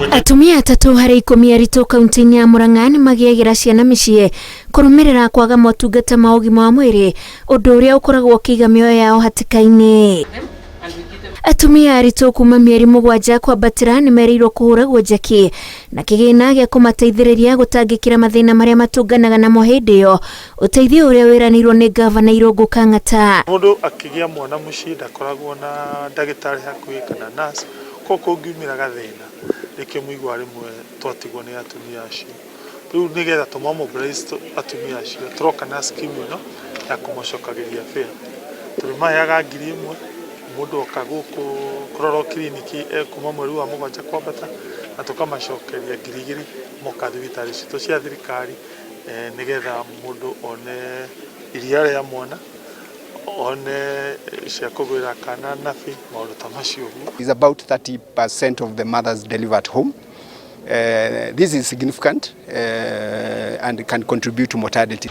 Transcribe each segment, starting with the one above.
Atumia 3 harĩ 10 aritũ kaunti-inĩ ya Murang'a nĩ magĩagĩra ciana mĩciĩ kũrũmĩrĩra kwaga motungata ma ũgima wa mwĩrĩ, ũndũ ũrĩa ũkoragwo ũkĩiga mĩoyo yao hatĩka-inĩ. Atumia aritũ kuma mĩeri 7 kwambatĩra nĩ merĩirwo kũhũragwo njeki na kĩgĩna gĩa kũmateithĩrĩria gũtangĩkĩra mathĩna marĩa matũnganaga namo hĩndĩ ĩyo, ũteithio ũrĩa wĩranĩirwo nĩ ngavana Irũngũ Kang'ata. Mũndũ akĩgĩa mwana mũciĩ ndakoragwo na ndagĩtarĩ hakuhĩ kana nurse, koguo kũngiumĩra gathĩna nĩkĩo mũiguaga rĩmwe twatigwo nĩ atumia acio. Rĩu nĩgetha tũma mobilize atumia acio tũroka na scheme ĩno ya kũmacokagĩria fare. Tũrĩmaheaga 1000 mũndũ oka gũkũ kũrorwo kiriniki kuma mweri wa 7 kwambata, na tũkamacokeria 2000 moka thibitarĩ citũ cia thirikari, nĩgetha mũndũ one iria rĩa mwana, one cia kũgũrĩra kana nabi, maũndũ ta macio ũguo. Is about 30% of the mothers deliver at home. This is significant and can contribute to mortality.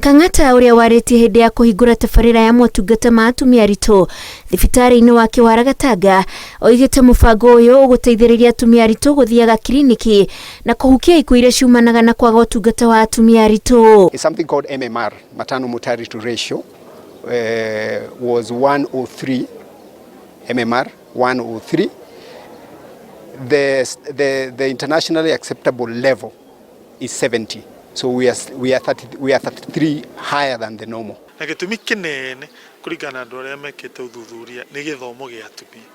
Kang'ata ũrĩa warĩtie hĩndĩ ya kũhingũra tabarĩra ya motungata ma atumia aritũ thibitarĩ-inĩ wa Kĩwara Gatanga oigĩte mũbango ũyũ ũgũteithĩrĩria atumia aritũ gũthiaga kiriniki na kũhukia ikuũ iria ciumanaga na kwaga ũtungata wa atumia aritũ. It's something called MMR, maternal mortality ratio, was 103, MMR 103. The internationally acceptable level is 70. So we are 33 higher than the normal. Na gĩtũmi kĩnene kũringana na andũ arĩa mekĩte ũthuthuria nĩ gĩthomo gĩa atumia.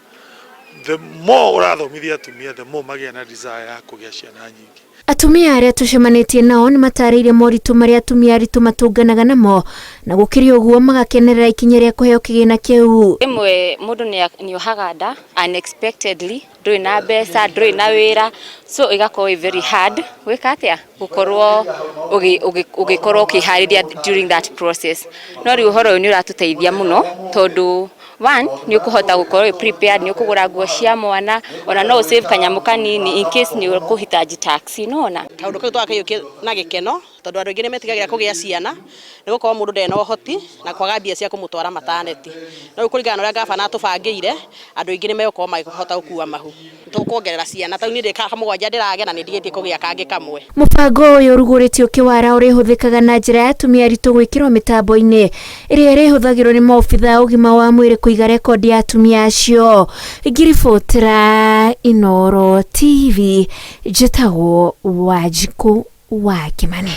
The more ũrathomithia atumia, the more magĩa na desire ya kũgĩa ciana nyingĩ. Atumia arĩa tũcemanĩtie nao nĩ matarĩirie moritũ marĩa atumia aritũ matũnganaga namo, na gũkĩrĩ ũguo magakenerera ikinya rĩa kũheo kĩgĩna kĩu. Rĩmwe mũndũ nĩ ohaga nda unexpectedly, ndũrĩ na mbeca, ndũrĩ na wĩra, so ĩgakorwo ĩ very hard gwĩka atĩa, gũkorwo ũgĩkorwo ũkĩharĩria during that process. No rĩu ũhoro ũyũ nĩ ũratũteithia mũno tondũ one, nĩ ũkũhota gũkorwo wĩ prepared, nĩ ũkũgũra nguo cia mwana, ona no ũsave kanyamũ kanini in case nĩ ũkũhitaji taxi, nĩwona. Kaũndũ kau twakaiyũkia na gĩkeno tondũ andũ aingĩ nĩ metigagĩra kũgĩa ciana nĩ gũkorwo mũndũ ndarĩ na ũhoti na kwaga mbia cia kũmũtwara maternity. No rĩu kũringana na ũrĩa gavana atũbangĩire, andũ aingĩ nĩ megũkorwo makĩhota gũkua mahu. Tũkuongerera ciana, ta rĩu niĩ ndĩ ka 7 ndĩragĩa na nĩ ndigĩtie kũgĩa kangĩ kamwe. Mũbango ũyũ ũrugũrĩtio Kĩwara ũrĩhũthĩkaga na njĩra ya atumia aritũ gwĩkĩrwo mĩtambo-inĩ ĩrĩa ĩrĩhũthagĩrwo nĩ maobitha a ũgima wa mwĩrĩ kũiga rekondi ya atumia acio. Ngiribotera Inooro TV, njĩtagwo Wanjikũ wa Kĩmani.